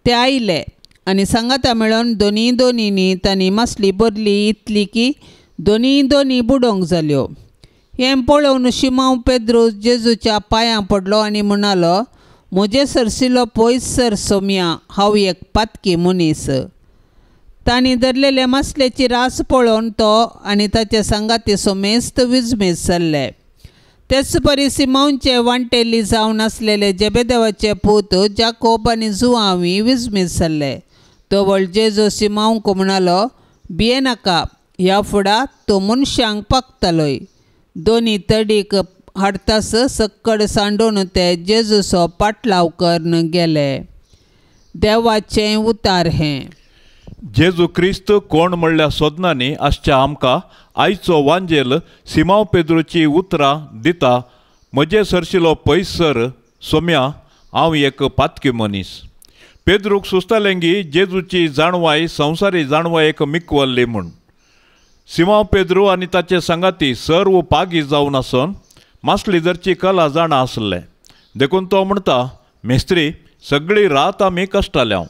ते आयले आनी सांगाता मेळोन दोनी दोनींनी तांणी मासली भरली इतली की दोनी दोनी बुडोवंक जाल्यो. हें पळोवन शिमांव पेद्रू जेजूच्या पांयां पडलो आनी म्हणालो, म्हजे सरशिलो पयस सर सोम्या, हांव एक पातकी मनीस. तांणी धरलेले मासलेची रास पळोवन तो आनी ताचे सांगाती सोमेस्त विजमीत जाल्ले. तेच परी सिमांवचे वांटेली जावन आसलेले जेबेदेवाचे पूत जाकोब आनी जुआंवी विजमीत जाल्ले. तवळ जेजू सिमांवक म्हणालो, भियेनाका, ह्या फुडा तो मनशांक पागतालोय. दोनी तडीक हाडतास सक्कड सांडून ते जेजूचो पाटलाव करून गेले. देवाचें उतार हें. जेजू क्रिस्त कोण म्हणल्या सोदनांनी आसच्या आमकां आयचो वांजेल सिमांव पेद्रूची उतरां दिता, म्हजे सरशिलो पयसर सोम्या, हांव एक पातकी मनीस. पेद्रूक सुचतालें की जेजूची जाणवाय संवसारी जाणवायेक मिकवल्ली म्हूण. सिमांव पेद्रू आनी ताचे सांगाती सर्व पागी जावन आसून मासली धरची कला जाणा आसले, देखून तो म्हणटा, मेस्त्री, सगळी रात आमी कश्टाल्या.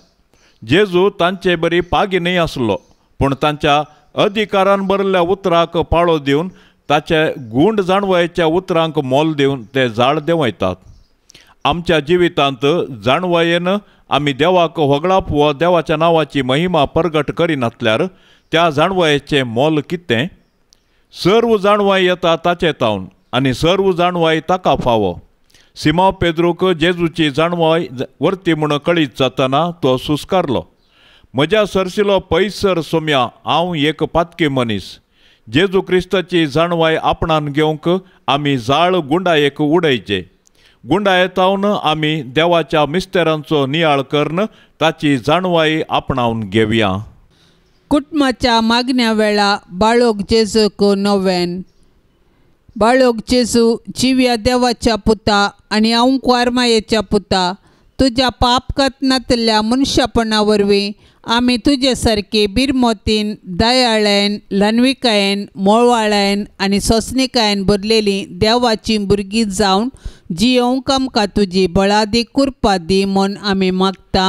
जेजू तांचे बरी पागी न्हय आसलो, पूण तांच्या अधिकारान भरिल्ल्या उतराक पाळो दिवन ताचे गूंड जाणवायेच्या उतरांक मोल दिवन ते जाळ देंवयतात. आमच्या जिवितांत जाणवायेन आमी देवाक होगळाप वा देवाच्या नांवाची महिमा परगट करिनासल्यार त्या जाणवायेचें मोल कितें? सर्व जाणवाय येता ताचे तावन आनी सर्व जाणवाय ताका फावो. सिमांव पेद्रूक जेजूची जाणवाय वर्ती म्हूण कळीत जातना तो सुस्कारलो, म्हज्या सरशिलो पयसर सोम्या, हांव एक पातकी मनीस. जेजू क्रिस्ताची जाणवाय आपणान घेवंक आमी जाळ गुंडायेक उडयचे. गुंडाये तावन आमी देवाच्या मिस्तेरांचो नियाळ करून ताची जाणवाय आपणावन घेवया. कुटुंबाच्या मागण्या वेळा बाळोक जेजूक नोवेन. बाळोक जेजू, जिव्या देवाच्या पुता आनी हांव कुवारमायेच्या पुता, तुज्या पाप कतनांतल्या मनशापणा वरवीं आमी तुजे सारकी बिरमोतीन, दयाळायेन, ल्हानविकायेन, मोळवाळायेन आनी सोंसणिकायेन भरलेली देवाची भुरगीं जावन जियोवंक आमकां तुजी बळादीक कृपा दी म्हूण आमी मागता.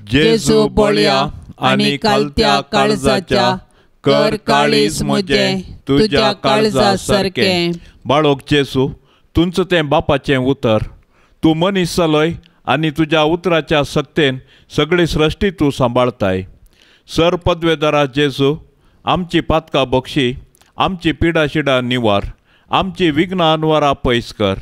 जेजू बळया आनी कालत्या काळजाच्या, कर काळीज म्हजें तुज्या काळजा सारकें. बाळोक जेजू, तुमचो तें बापाचें उतर, तूं मनीस जालोय आनी तुज्या उतराच्या सक्तेन सगळी सृश्टी तूं सांबाळताय. सर पदवेदारा जेजू, आमची पातकां बक्षी, आमची पिडाशिडा निवार, आमची विघ्नां अनवारां पयस कर,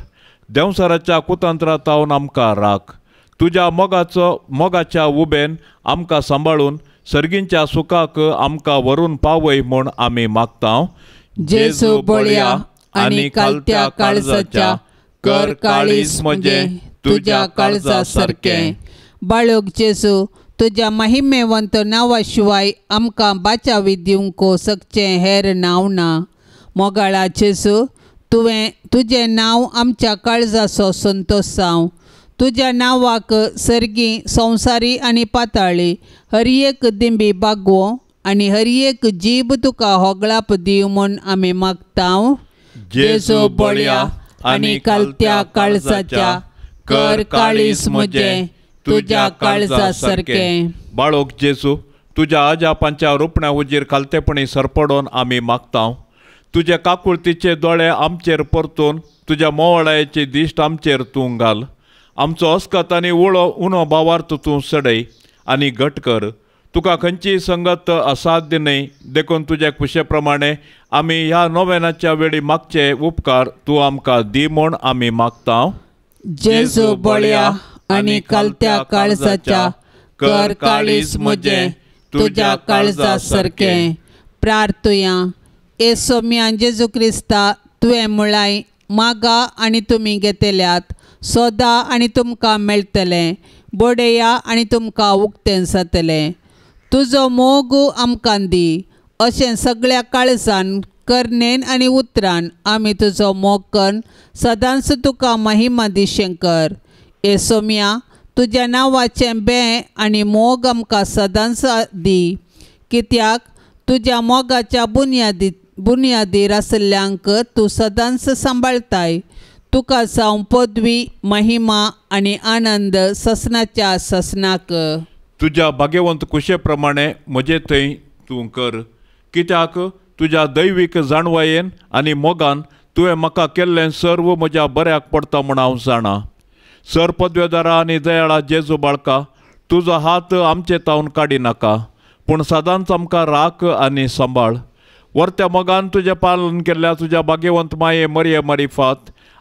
देंवसाराच्या कुतंत्रां तावन आमकां राख, तुज्या मोगाच्या उबेन आमकां सांबाळून सर्गींच्या सुखाक आमकां व्हरून पावय म्हूण आमी मागता. जेजू बळया आनी कालत्या काळजाच्या, कर काळीज म्हजें तुज्या काळजा सारकें. बाळोक जेजू, तुज्या महिमेवंत नांवा शिवाय आमकां बाचावी दिवंक सकचें हेर नांव ना. मोगाळा जेजू, तुवें तुजें नांव आमच्या काळजाचो संतोश जावं. तुज्या नांवाक सर्गी, संवसारी आनी पाताळी हर एक दिंबी बागोवं आनी हर एक जीब तुका होगळाप दिवं म्हूण आमी मागता. जेजू बळया आनी कालत्या काळजाच्या, कर काळीज म्हजें तुज्या काळजा सारकें. बाळोक जेजू, तुज्या आजापांच्या रुपण्या उजीर खालतेपणी सरपडोन आमी मागता. तुज्या काकुळतीचे दोळे आमचेर परतून तुज्या मोवाळायेची दिश्ट आमचेर तूं घाल. आमचो अस्कत आनी उळो उणो भावार्थ तूं सडय आनी घट कर. तुका खंयचीय संगत असाध्य न्हय, देखून तुज्या खुशे प्रमाणे आमी ह्या नोवेनाच्या वेळी मागचे उपकार तूं आमकां दी म्हूण आमी मागता. जेजू बळया आनी कालत्या काळजाच्या कर काळीज म्हजें तुज्या काळजा सारकें. प्रार्थुया. ए सोम्या जेजू क्रिस्ता, तुवें म्हळाय मागा आनी तुमी घेतल्यात, सोदा आनी तुमकां मेळटलें, बडया आनी तुमकां उक्तें जातलें. तुजो मोग आमकां दी अशें सगळ्या काळजान करणेन आनी उतरान आमी तुजो मोग करून सदांच तुका महिमा दिशें कर. ए सोम्या, तुज्या नांवाचें बें आनी मोग आमकां सदांच दी, कित्याक तुज्या मोगाच्या बुन्यादीर आशिल्ल्यांक तूं सदांच सांबाळताय. तुका जावं पदवी, महिमा आनी आनंद ससनाच्या ससनाक. तुज्या भाग्यवंत कुशे प्रमाणे म्हजे थंय तूं कर, कित्याक तुज्या दैवीक जाणवायेन आनी मोगान तुवें म्हाका केल्लें सर्व म्हज्या बऱ्याक पडटा म्हूण हांव जाणा. सर पदवेदारा आनी दयाळा जेजू बाळका, तुजो हात आमचे तावन काडिनाका, पूण सदांच आमकां राख आनी सांबाळ. वर्त्या मोगान तुजें पालन केल्ल्या तुज्या भाग्यवंत माये मरिये मारिफात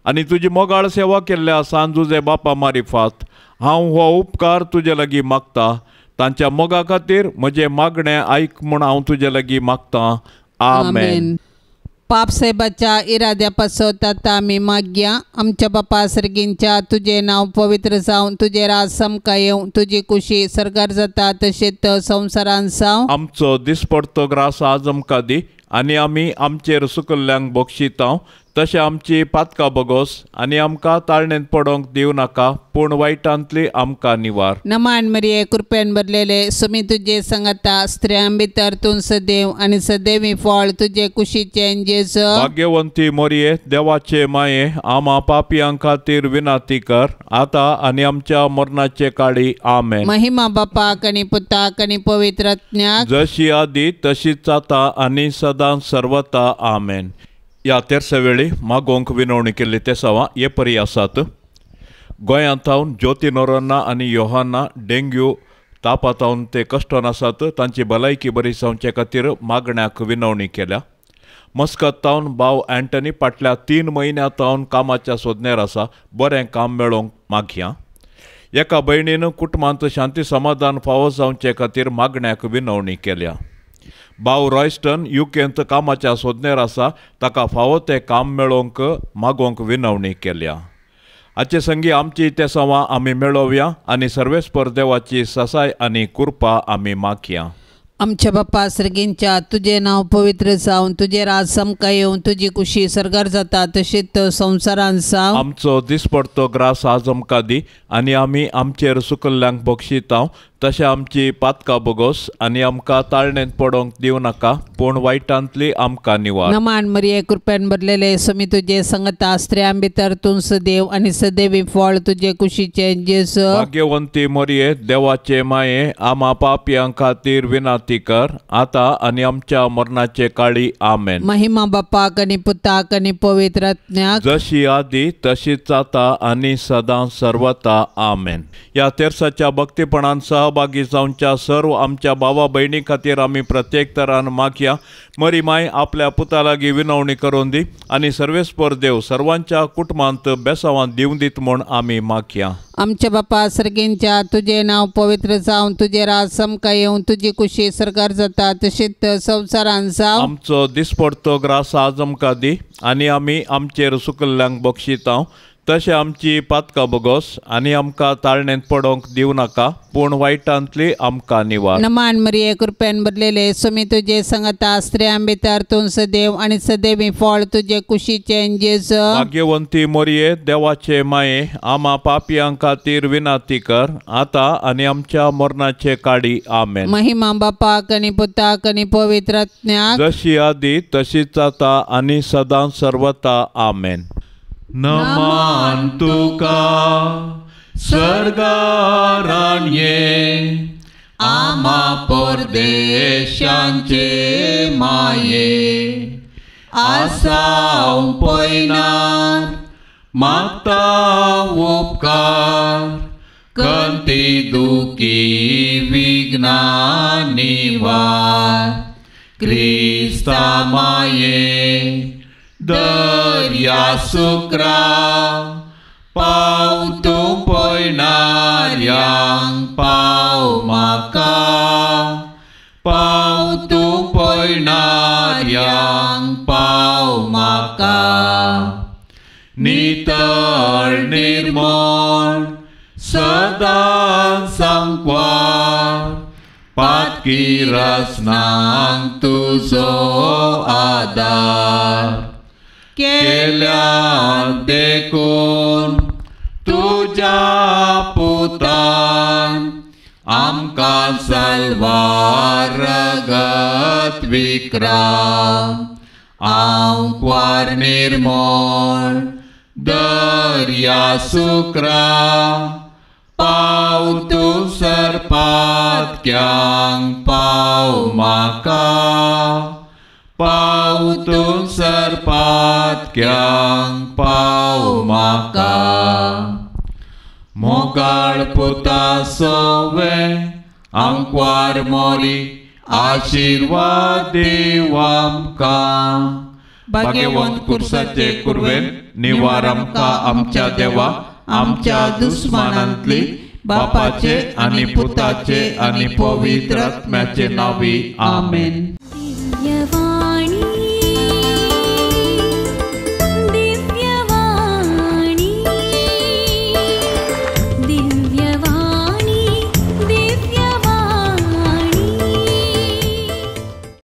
आनी तुजी मोगाळ सेवा केल्ल्या सांजुजे बापा मारिफात हांव हो उपकार तुजे लागीं मागता. तांच्या मोगा खातीर म्हजें मागणें आयक म्हूण हांव तुजे लागीं मागता. आमेन. पाप साहेबाच्या इराद्या पासत आतां आमी मागया. आमच्या बापा सर्गींच्या तुजें नांव पवित्र जावं, तुजें राज सामकां येवं, तुजी कुशी सर्गार जाता तशेंच संवसारान जावं. आमचो दिसपडतो ग्रास आज आमकां दी आनी आमी आमचेर सुकल्ल्यांक बक्षितांव तशें आमची पातकां बगोस आनी आमकां ताळणेंत पडोंक दिवं नाका, पूण वायटांतली आमकां निवार. नमान मरिये, कृपेन भरलेले, सुमी तुजे संगता, स्त्रियां भितर तूं सदैव आनी सदैवी फळ तुजे कुशीचें जेजू. भाग्यवंती मरिये, देवाचे माये, आमा पापयां खातीर विनंती कर आतां आनी आमच्या मरणाचे काळी. आमेन. महिमा बापाक आनी पुताक आनी पवित्र आत्म्याक, जशी आदी तशीच आतां आनी सदां सर्वता. आमेन. ह्या तेरसे वेळी मागोवंक विनवणी केल्ली तेसांवां हे परी आसात. गोंयांत थावन ज्योती नोरोन्ना आनी योहाना डेंग्यू तापा थावन ते कश्टोन आसात, तांची भलायकी बरी जावचे खातीर मागण्याक विनवणी केल्या. मस्कत थावन भाव अँटनी फाटल्या 3 म्हयन्यां थावन कामाच्या सोदनेर आसा, बरें काम मेळोवंक मागया. एका भयणीन कुटुंबांत शांती समाधान फावो जावचे खातीर मागण्याक विनवणी केल्या. भाव रॉयस्टन युकेंत कामाच्या सोदनेर आसा, ताका फावो तें काम मेळोवंक मागोवंक विनवणी केल्या. हाचे संगी आमची तेसांवां आमी मेळोवया आनी सर्वेस्पर देवाची ससाय आनी कृपा आमी मागया. आमच्या बापा सर्गींच्या तुजें नांव पवित्र जावं, तुजें राज सामकां येवं, तुजी कुशी सर्गार जाता तशीच संवसारान जावं. आमचो दिसपडतो ग्रास आज आमकां दी आनी आमी आमचेर सुकल्ल्यांक बक्षितांव तशें आमची पातकां बगोस आनी आमकां ताळणेंत पडोवंक दिवं नाका, पूण वायटांतली आमकां निवार. नमान मरिये, कृपेन भरलेले, सुमी तुजे संगता, स्त्रियां भितर तूं सदैव आनी सदैवी फळ तुजे कुशीचें जेजू. भाग्यवंती मरिये, देवाचे माये, आमा पापयां खातीर विनंती कर आतां आनी आमच्या मरणाचे काळी. आमेन. महिमा बापाक आनी पुताक आनी पवित्र आत्म्याक, जशी आदी तशीच आतां आनी सदां सर्वता. आमेन. ह्या तेरसाच्या भक्तीपणान सहभागी जावच्या सर्व आमच्या भावा भयणी खातीर आमी प्रत्येक तरान मागया. मरी माय आपल्या पुता लागीं विनवणी करून दी आनी सर्वेस्पर देव सर्वांच्या कुटुंबांत बेसावान दिवं दीत म्हूण आमी मागया. आमच्या बापा सर्गींच्या तुजें नांव पवित्र जावं, तुजें राज सामकां येवं, तुजी कुशी सर्गार जाता तशीच संवसारान जावं. आमचो दिसपडतो ग्रास आज आमकां दी आनी आमी आमचेर सुकल्ल्यांक बक्षितांव तशें आमची पातकां बगोस आनी आमकां ताळणेंत पडोवंक दिवं नाका, पूण वायटांतली आमकां निवार. नमान मरिये, कृपेन भरलेले, सुमी तुजे संगता, स्त्रियां भितर तूं सदैव आनी सदैवी फळ तुजे कुशीचें जेजू. भाग्यवंती मरिये, देवाचे माये, आमा पापयां खातीर विनंती कर आतां आनी आमच्या मरणाचे काळी. आमेन. महिमा बापाक आनी पुताक आनी पवित्र आत्म्याक, जशी आदी तशीच आतां आनी सदां सर्वता. आमेन. नमान तुका सर्गाराणये, आमा परदेशांचे माये, आसा हांव पयनार मागता उपकार कंती दुखी विघ्ना निवार क्रिस्ता माये दर्या सुक्रा पाव तूं पयणाऱ्यांक पाव म्हाका पाव तूं पयणाऱ्यांक पाव म्हाका नितळ निर्मळ सदां सांकवार पातकी रसनांक तुजो आदार केल्या देखून तुज्या पुतान आमकां सलवार रगत विक्राम आंकवार निर्मळ दर्या सुक्रा पाव तूं सरपातक्यांक पाव म्हाका पाव तूं सरपातक्यांक पाव म्हाका मोगाळ पुता सोवे आंकवार मोरी आशिर्वाद दीव आमकां. भाग्यवंत कुर्साचे कुरवेन निवार आमकां आमच्या देवा आमच्या दुस्मानांतली बापाचे आनी पुताचे आनी पवित्र आत्म्याचे नांवी आमेन.